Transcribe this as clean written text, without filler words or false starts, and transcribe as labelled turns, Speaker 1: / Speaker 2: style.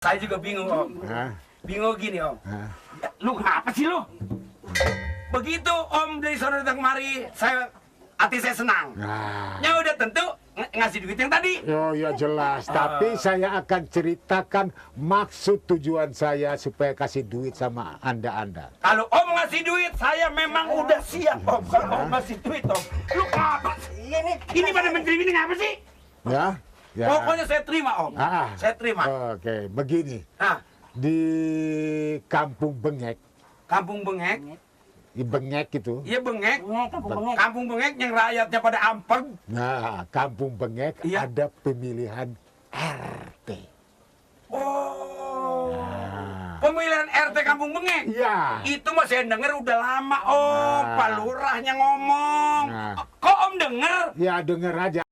Speaker 1: Saya juga bingung, Om. Bingung gini, Om. Ya, lu ngapa sih lu? Begitu Om dari sana datang kemari, hati saya senang. Ya udah tentu ngasih duit yang tadi.
Speaker 2: Oh ya jelas, tapi saya akan ceritakan maksud tujuan saya supaya kasih duit sama Anda.
Speaker 1: Kalau Om ngasih duit, saya memang udah siap, Om. Kalau Om ngasih duit, Om. Lu ngapa sih? Ini pada menteri ini ngapa sih?
Speaker 2: Ya.
Speaker 1: Pokoknya saya terima, Om. Saya terima.
Speaker 2: Oke, begini. Di Kampung Bengek.
Speaker 1: Kampung Bengek?
Speaker 2: Di Bengek itu.
Speaker 1: Iya, Bengek.
Speaker 3: Kampung Bengek.
Speaker 1: Kampung Bengek yang rakyatnya pada ampeg.
Speaker 2: Nah, Kampung Bengek ada pemilihan RT.
Speaker 1: Oh. Pemilihan RT Kampung Bengek?
Speaker 2: Iya.
Speaker 1: Itu mah saya denger udah lama, Om. Pak Lurahnya ngomong. Kok Om denger?
Speaker 2: Ya, denger aja.